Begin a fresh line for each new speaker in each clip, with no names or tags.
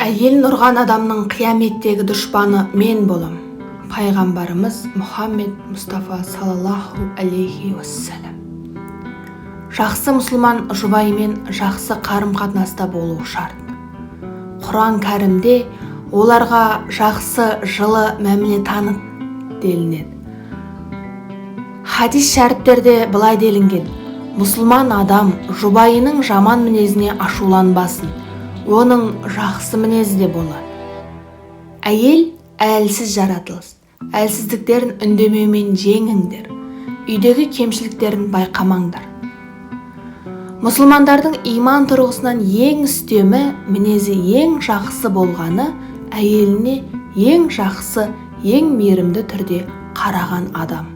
Әйелін ұрған адамның қияметтегі дұшпаны мен болам. Пайғамбарымыз Мұхаммед Мұстафа салаллаху алейхи уассалам. Жақсы мұсылман жұбайымен жақсы қарым-қатынаста болуы шарт. Құран кәрімде оларға жақсы, жылы мәміле таныт делінеді. Хадис шәріптерде былай делінген: мұсылман адам жұбайының жаман мінезіне ашуланбасын, оның жақсы мінезі де болады. Әйел әлсіз жаратылыс, әлсіздіктерін үндемеумен жеңіңдер, үйдегі кемшіліктерін байқамаңдар. Мұсылмандардың иман тұрғысынан ең үстемі, мінезі ең жақсы болғаны, әйеліне ең жақсы, ең мейірімді түрде қараған адам.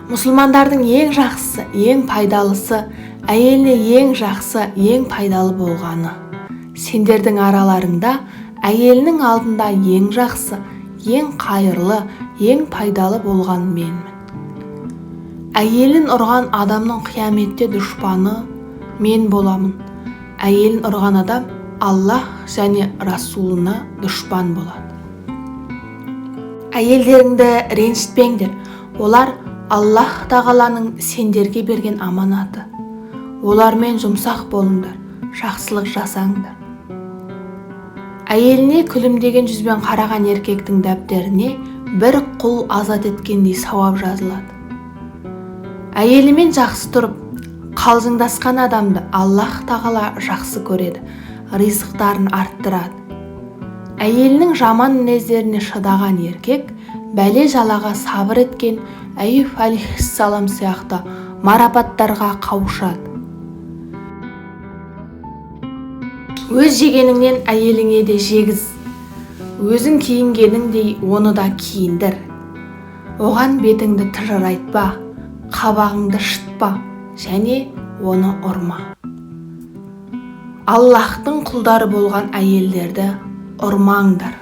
Мұсылмандардың ең жақсысы, ең пайдалысы, әйеліне ең жақсы, ең пайдалы болғаны. Сендердің араларыңда әйелінің алдында ең жақсы, ең қайырлы, ең пайдалы болған менмін. Әйелін ұрған адамның қияметте дұшпаны мен боламын. Әйелін ұрған адам Аллах және Расулына дұшпан болады. Әйелдеріңді ренжітпеңдер, олар Аллах тағаланың сендерге берген аманаты. Олармен жұмсақ болыңдар, жақсылық жасаңдар. Әйеліне күлімдеген жүзбен қараған еркектің дәптеріне бір құл азат еткендей сауап жазылады. Әйелімен жақсы тұрып, қалжыңдасқан адамды Аллах тағала жақсы көреді, ризықтарын арттырады. Әйелінің жаман мінездеріне шыдаған еркек бәле жалаға сабыр еткен Әйюб алейхиссалам сияқты марапаттарға қауышады. Өз жегеніңнен әйеліңе де жегіз, өзің киінгеніңдей оны да киіндір. Оған бетіңді тыжырайтпа, қабағыңды шытпа және оны ұрма. Аллахтың құлдары болған әйелдерді ұрмаңдар.